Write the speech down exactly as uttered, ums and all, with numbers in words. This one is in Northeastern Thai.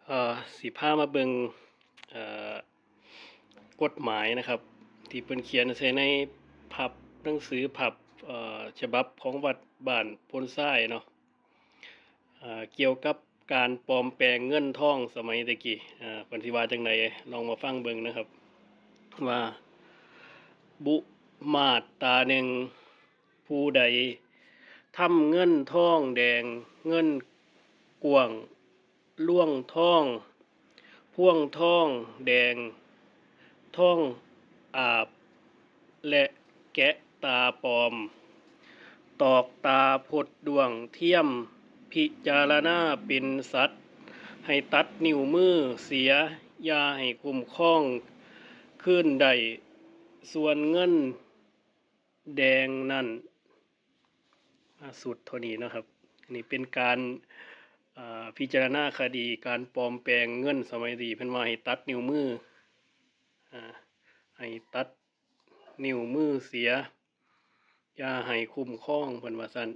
เอ่อสิพามาเบิ่งเอ่อกฎหมายนะครับ ที่เพิ่นเขียนใส่ในพับหนังสือพับเอ่อฉบับของวัดบ้านโพนทรายเนาะ เอ่อเกี่ยวกับการปลอมแปลงเงินทองสมัยแต่กี้ เอ่อเพิ่นสิว่าจั่งใด ลองมาฟังเบิ่งนะครับ ว่าบุมาตราหนึ่ง ผู้ใดทำเงินทองแดง เงินกว้าง ล่วงทอง พ่วงทองแดง ทองอาบ และแกะตาปลอม ตอกตาพดด้วงเทียม พิจารณาเป็นสัตว์ ให้ตัดนิ้วมือเสีย อย่าให้คุ้มครองคืนได้ ส่วนเงินแดงนั้น อ่าสุดเท่านี้นะครับ อันนี้เป็นการอ่าพิจารณาคดีการปลอมแปลงเงินสมัยนี้ เพิ่นว่าให้ตัดนิ้วมือ อ่า ให้ตัดนิ้วมือเสีย อย่าให้คุ้มครอง เพิ่นว่าซั่น